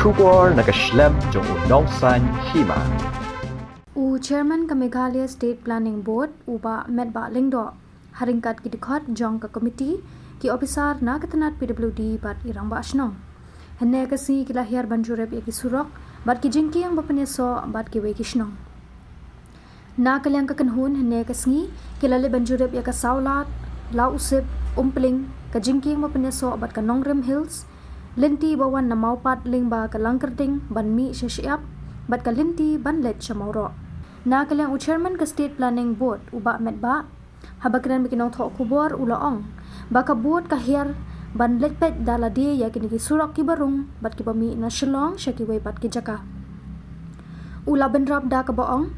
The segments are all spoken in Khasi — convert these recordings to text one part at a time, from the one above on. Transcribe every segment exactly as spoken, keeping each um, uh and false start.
Khubor na ka shlem jong u Nongsaiñ Hima. U Chairman ka Meghalaya State Planning Board, u Bah Metbah Lyngdoh, ha ryngkat ki dkhot jong ka komiti, ki ophisar na ka tnat P W D bad i rangbah shnong, hynne ka sngi ki la hiar ban jurip ïa ki surok bad ki jingkieng ba pynïasoh bad kiwei ki shnong. Na ka liang ka kynhun, hynne ka sngi ki la leit ban jurip ïa ka Sawlad, Law Usip, Umpling, ka jingkieng ba pynïasoh bad ka Nongrim Hills, lynti ba wan na Mawpat lyngba ka Langkyrding ban mih sha Shyiap, bad ka lynti ban leit sha Mawroh. Na ka liang u Chairman ka State Planning Board, u Bah Metbah, haba kren bad ki nongthoh khubor, u la ong ba ka board ka hiar ban leit peit da lade ïa kine ki surok kiba rung bad kiba mih na Shillong sha kiwei pat ki jaka. U la bynrap da kaba ong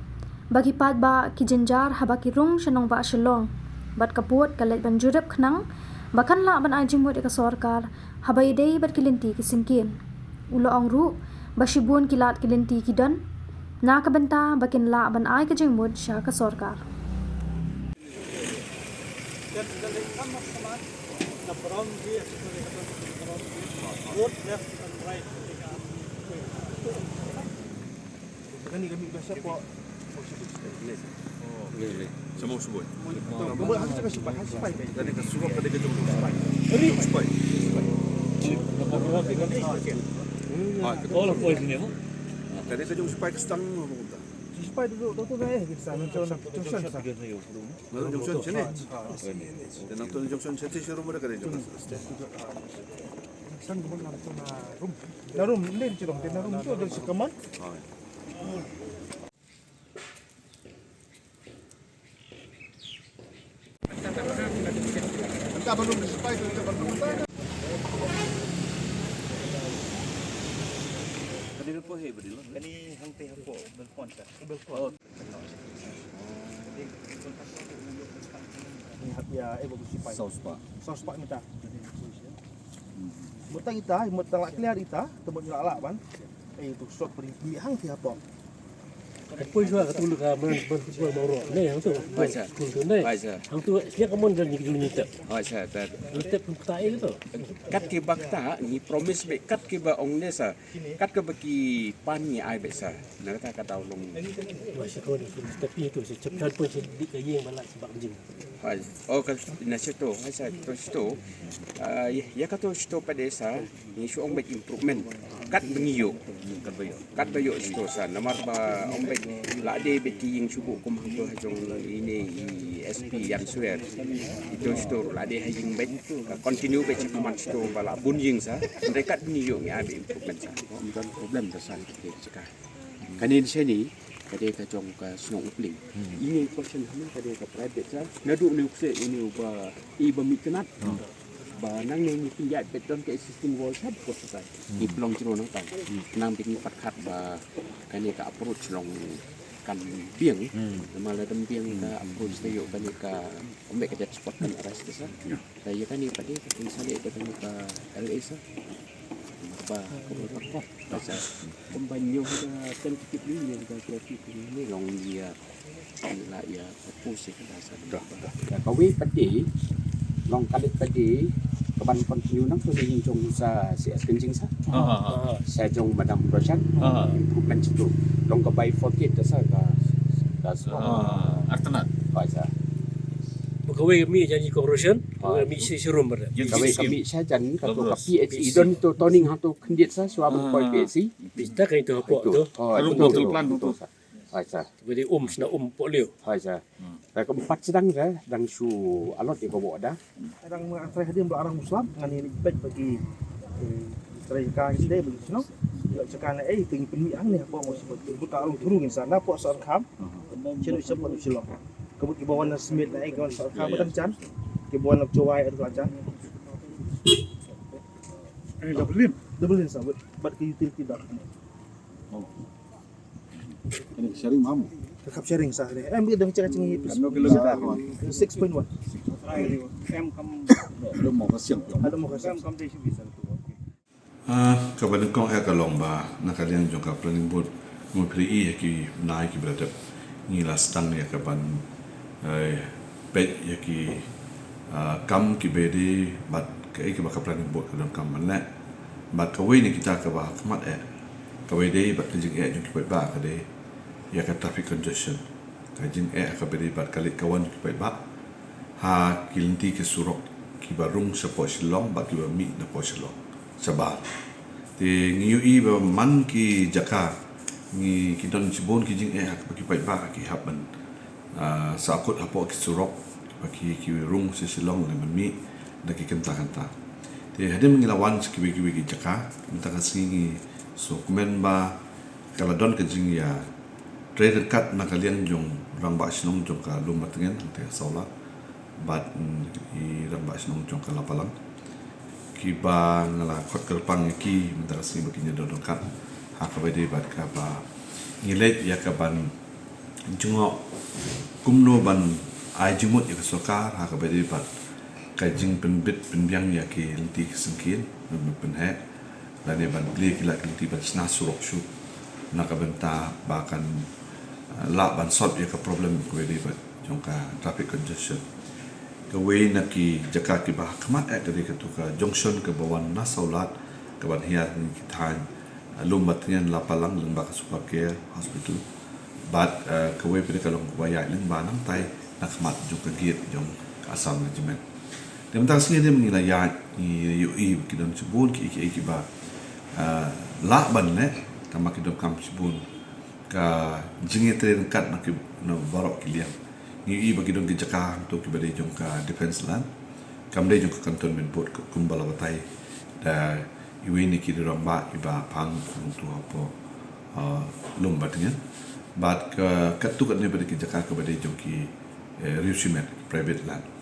ba ki paidbah ki jynjar haba ki rung sha nongbah Shillong, bad ka board ka leit ban jurip khnang ba kan lah ban ai jingmut ïa ka sorkar haba ïadei bad ki lynti ki syngkien. U la ong ruh ba shibun ki lad ki lynti ki don, na ka bynta ba kin lah ban ai ka jingmut sha ka sorkar. All of us, you know. Ka dei ka jong sipai ka sdang mo, mo kumta. Sipai tu, tu, tu, eh, kita sana, sana, sana, sana. Nang tu jong son sene. Te nang tu jong son sene, sero mo da ka dei jong son. San ko na tu na rum. Na rum, len ci dong, na rum tu ada si kaman. Kani hangte hapoh balkon ka. Balkon. Ni hap ïa, eh, babu sipai. Saw spah. Saw spah mita. Mut tang ita, mut tang la clear ita, te mut la la ban. Eh, tu sot peri mi hang ti hapoh. Poi shuwa ka tu ka man, man tu shuwa Mawroh. Ne, hang tu. Bacha. Kun tu ne. Bacha. Hang tu, sia ka mon dan ni dulu ni tep. Bacha, tat. Ni tep pun kata eh tu. Kat ki ba kata, ni promise be kat ki ba ong ne sa. Kat ka ba ki pan ni ai be sa. Na kata ka daw long. Bacha ko ni, tapi tu, si cep kan pun si dik ka yeng balat sebab jing. Hai. Oh, ka na sito, hai sa to sito. Ah, ya, ya ka to sito pa de sa. Ngi shu ong bad improvement. Kat ba ngi ïoh. Kat ba ïoh. Kat ba ïoh shuh sa. Namar ba ong bad la dei bad ki ïing shuh kum hangto ha jong ine i S P Ïan Swer. Ito shuh la dei ha ïing bad ka continue bad sha ka mat shuh ba la bun ïing sa. Hynrei kat ba ngi ïoh ngi ai bad improvement sa. Ym don problem da sa ki jaka. Kane sha ni ka dei ka jong ka shnong Upling. Ine i question ha ni ka dei ka private sa. Naduh une u kseh une uba i ba mih tnat. Ba nangne ngi pynjah beit don ka existing wall sha dkhot sha tai. Ngi pynlong jrong nangtai. Nang ba ngi pat khat ba kane ka approach long kan biang. Namar lada ym biang ka approach te ïoh kane ka ym beit ka dead spot kan arise te sa. Te ïa kane pat de ka kynsan ïa kane ka L A sa. Ba ka wall pat khat. Sa kumba ngi ïoh ka tentative ni, ngi ïoh ka creative ni long ïa la ïa propose ïa ka sa. Dah, dah. Ïa kawei pat de long ka leit pat de ka ban continue nangto ïa ïing jong sa C S Kynjing sa. Sa jong Madam Roshan. Improvement sha tu. Long ka bifurcate da sa ka, ka sa. Artnat. Ba sa. Ba kawei ka mih jan ïing kong Roshan, kawei ka mih sha rum ba da. Kawei ka mih sha jan ka to ka P H E don to toning hangto khyndiat sa shuwa ba poi P H E. Pista ka ito hapoh to. Rum to plan to. Hai sa. Ba dei um shna um pohliew. Hai sa. Ka keempat sdang sa dang shu allot ïa ka ward da. Arang ma trai hadim ba arang Muslim ngan ïa peit ba ki, eh, trai ka ngi dei ba ki shnong. Ïa ka ne ei pynmih hangne hapoh Muslim. Buta arung thuru ngin sa na poh Sarakham. Chenu isa pon Shillong. Ka mut ki ba wan na Smit na ei ki wan Sarakham ba dang jan. Ki ba wan na Jowai ar la jan. Double lane. Double lane sa bad ki utility dak. Ini sharing mam. Ka khap sharing sa ne. Em bi dang check ching hi. Ano kilometer ko? Six point one. Em kam. Ano mo ka siang. Ano mo ka siang. Em kam te shi bisa tu. Ah, kaba nyngkong eh ka long ba na ka liang jong ka planning board, ngi pyrkhat ïa ki bnai kiba la dep ngi la sdang ïa ka ban, eh, peit ïa ki, ah, kam kiba dei bad kaei kaba ka planning board ka donkam ban leh. Bad kawei na kita kaba ha khmat eh Kaba ïadei bad ka jingeh jong ki paidbah ka dei ïa ka traffic congestion. Ka jingeh kaba ïadei bad ka leit ka wan jong ki paidbah ha ki lynti ki surok kiba rung shapoh Shillong bad kiba mih napoh Shillong shabar. Te ngi ïohi ba man ki jaka ngi, ki don shibun ki jingeh ha kaba ki paidbah ki hap ban ah, sahkut hapoh ki surok ba ki, ki rung sha Shillong lane ban mih da ki kynta kynta. Te hadien ngi la wan sha kiwei kiwei ki jaka, mynta ka sngi ngi sngewkmen ba ka la don ka jingïatreilang ryngkat na ka liang jong rangbah shnong jong ka Lumbadngen hangtei ha Sawlad bad, mm, i rangbah shnong jong ka Lapalang. Kiba nga la khot kyrpang ïa ki mynta ka sngi ba kin ïadon ryngkat ha kaba ïadei bad kaba ngi leit ïa ka ban jngoh kumno ban ai jingmut ïa ka sorkar ha kaba ïadei bad ka jingpynbit pynbiang ïa ki lynti ki syngkien, ban pynheh lane ban plie ki lad ki lynti ban shna surok shuh na ka bynta ba kan, eh, lah ban solve ïa ka problem kaba ïadei bad jong ka traffic congestion. Kawei na ki jaka kiba ha khmat eh ka dei katu ka junction kaba wan na Sawlad kaban hiar na ki thaiñ, eh, Lumbadngen, Lapalang lyngba ka Super Care Hospital. Bad, eh, kawei pat ka long kaba ïaid lyngba nangtai na khmat jong ka gate jong ka Assam Regiment. Te mynta ka sngi ngi la ïaid, ngi ïohi ki don shibun ki, ki, kiba, eh, lah ban leh, tangba ki donkam shibun ka jingïatreilang ryngkat na ki, na baroh ki liang. Ngi ïohi ba ki don ki jaka hangto kiba dei jong ka defence land, kam dei jong ka cantonment board, kumba la batai da iwei na ki rangbah iba pang hangto hapoh, ah, Lumbadngen. Bad ka, katu ka dei ba dei ki jaka kaba dei jong ki, eh, riew shimet, private land.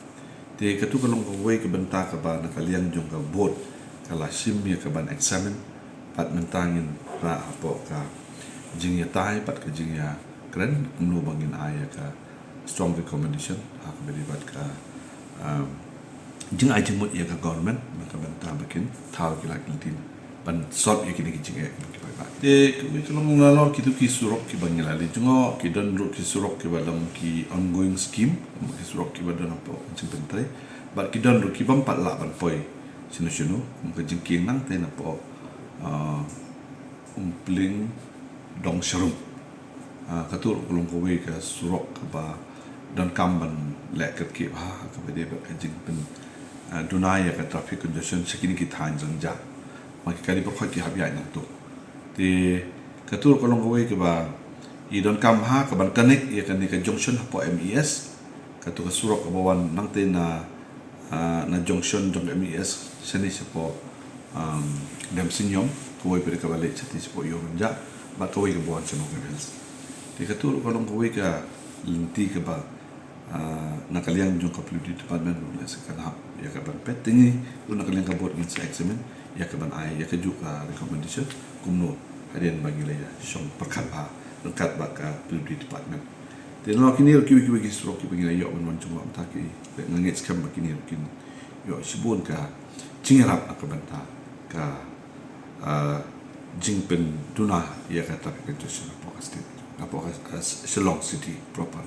Te katu ka long kawei ka bynta kaba na ka liang jong ka board ka la shim ïa ka ban examine bad mynta ngin rah hapoh ka jingïatai bad ka jingïakren kumno ba ngin ai ïa ka strong recommendation ha kaba ïadei bad ka, um, jingai jingmut ïa ka government na ka bynta ba kin thaw ki lad ki lynti ban solve ïa kine ki jingeh kiba ki paidbah. Te kawei ka long nalor kitu ki surok kiba ngi la leit jngoh, ki don ruh ki surok kiba long ki ongoing scheme, ki surok kiba don hapoh ka jingpyntrei. Bad ki don ruh ki bym pat lah ban poi shano shano, kum ka jingkieng nangtai napoh, ah, Umpling Dongsharum. Ah, katu ruh ka long kawei ka surok kaba donkam ban leh kyrkieh bha ha kaba ïadei bad ka jingpyn, ah, duna ïa ka traffic congestion sha kine ki thaiñ rangjah. Ma ki kali baroh ki hap ïaid nangto. Te katu ruh ka long kawei kaba i donkam bha kaban connect ïa kane ka junction hapoh M E S. Katu ka surok kaba wan nangtai na, ah, na junction jong M E S shane shapoh, um, Demsiniom, kawei pat kaba leit shane shapoh Ïew Rangjah, bad kawei kaba wan sha Nongkrem Hills. Te katu ruh ka long kawei ka lynti kaba, ah, na ka liang jong ka P W D department ruh lehse kan hap ïa ka ban peit. Te ngi ruh na ka liang ka board ngin sa examine ïa ka ban ai ïa kajuh ka recommendation kumno hadien ba ngi la ïa shong pyrkhat bha ryngkat bad ka P W D department. Te nalor kine ruh kiwei kiwei ki surok kiba ngi la ïoh ban wan jngoh mynta ki, nga ngeit skhem ba kine ruh kin ïoh shibun ka jingïarap na ka bynta ka, ah, jingpynduna ïa ka traffic congestion hapoh ka state, hapoh ka, ah, Shillong city proper.